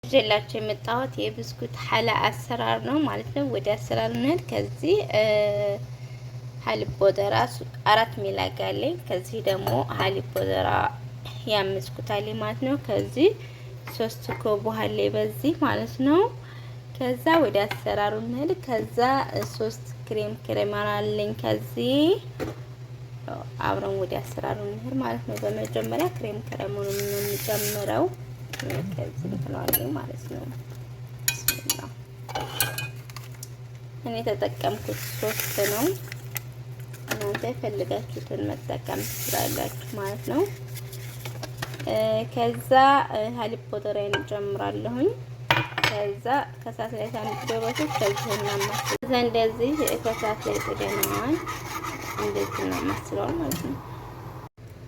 ይዤላችሁ የመጣሁት የብስኩት ሀላ አሰራር ነው ማለት ነው። ወደ አሰራር እንሂድ። ከዚህ حليب بودرة 4 ملعقة አለኝ። ከዚህ ደግሞ حليب بودرة ያመስኩት አለኝ ማለት ነው። ከዚህ 3 كوب አለኝ በዚህ ማለት ነው። ከዛ ወደ አሰራሩ እንሂድ። ከዛ 3 ክሬም كريمة አለኝ። ከዚህ አብረን ወደ አሰራሩ እንሂድ ማለት ነው። በመጀመሪያ ክሬም ከረሙን የምንጨምረው ከዚህ እንትነዋለኝ ማለት ነው። እኔ የተጠቀምኩት 3 ነው። እናንተ የፈለጋችሁትን መጠቀም ትችላላችሁ ማለት ነው። ከዛ حليب بودرة ዬን እጨምራለሁኝ። ከዛ ከሳት ላይ ሳንጥደው በፊት ከዚህ እናማስል ከዛ እንደዚህ ከሳት ላይ ጥደነዋል። እንደዚህ እናማስለዋል ማለት ነው።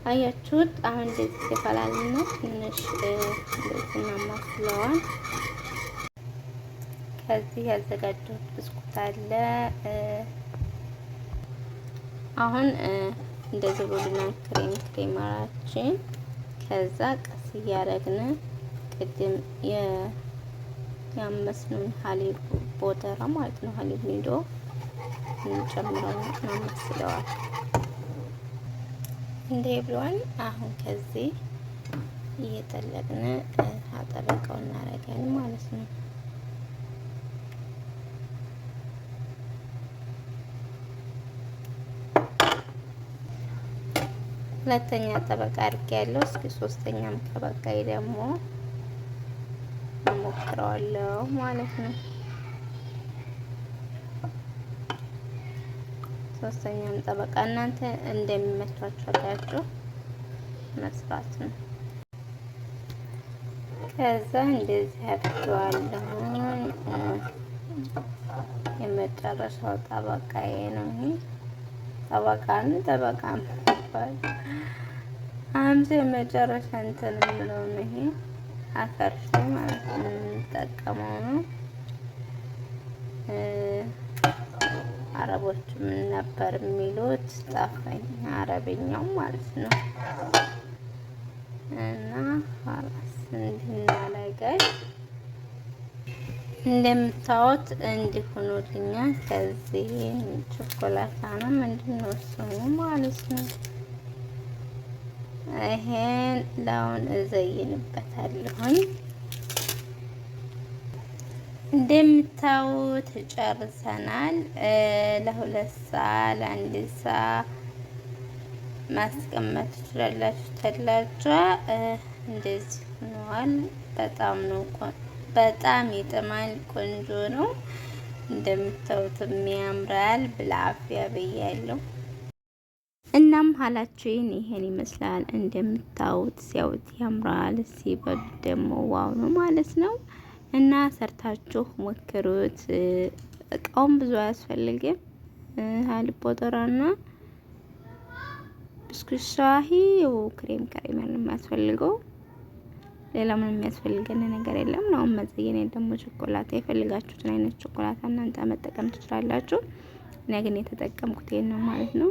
አያችሁት? አሁን እንደዚህ ሲፈላልና ትንሽ እንደዚህ እናማስለዋል። ከዚህ ያዘጋጀሁት ብስኩት አለ። አሁን እንደዚህ ብሎልናል ክሬም ክሬማችን። ከዛ ቀስ እያደረግን ቅድም ያመስነውን حليب بودرة ማለት ነው حليب ኒዶ እንጨምረው እናመስለዋል። እንደ ብሏል። አሁን ከዚህ እየጠለቅን አጠበቀው እናደርጋለን ማለት ነው። ሁለተኛ ጠበቃ አድርጌያለሁ። እስኪ ሶስተኛም ከበቃይ ደግሞ እሞክረዋለሁ ማለት ነው። ሶስተኛም ጠበቃ እናንተ እንደሚመቻችሁ አድርጋችሁ መስራት ነው። ከዛ እንደዚህ አድርጌዋለሁ። የመጨረሻው ጠበቃዬ ነው። ይሄ ጠበቃ ነው፣ ጠበቃ አምሴ የመጨረሻ እንትን የምለው ነው። ይሄ አፈርሽ ማለት ነው የምንጠቀመው ነው። አረቦች ምን ነበር የሚሉት ጠፋኝ፣ አረብኛው ማለት ነው። እና ኸላስ እንድናረገን እንደምታዩት እንዲሆኑልኛል። ከዚህ ቾኮላታ ነው ምንድነው ስሙ ማለት ነው። ይሄን ላውን እዘይንበታለሁኝ። እንደምታዩት ጨርሰናል። ለ2 ሰዓት ለ1 ሰዓት ማስቀመጥ ትችላላችሁ። ተላጇ እንደዚህ ሆኗል። በጣም ነው በጣም ይጥማል። ቆንጆ ነው። እንደምታዩት ያምራል። ብልአፍያ ብያለሁ። እናም ሀላችን ይሄን ይመስላል። እንደምታዩት ሲያዩት ያምራል፣ ሲበሉት ደግሞ wow ነው ማለት ነው። እና ሰርታችሁ ሞክሩት። እቃውም ብዙ አያስፈልግም። حليب بودرة ና ብስኩት ሻሂ ክሬም caramel የሚያስፈልገው ሌላ ምንም የሚያስፈልገን ነገር የለም። አሁን መዘየን ደግሞ ቾኮላታ የፈልጋችሁትን አይነት ቾኮላታ እናንተ መጠቀም ትችላላችሁ። እኔ ግን የተጠቀምኩት ይሄን ነው ማለት ነው።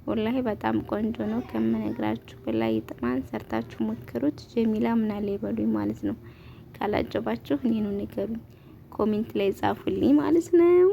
ወላሂ በጣም ቆንጆ ነው ከምነግራችሁ በላይ ይጥማል። ሰርታችሁ ሞክሩት። ጀሚላ ምናለ ይበሉኝ ማለት ነው። ካላጀባችሁ እኔኑ ንገሩኝ፣ comment ላይ ጻፉልኝ ማለት ነው።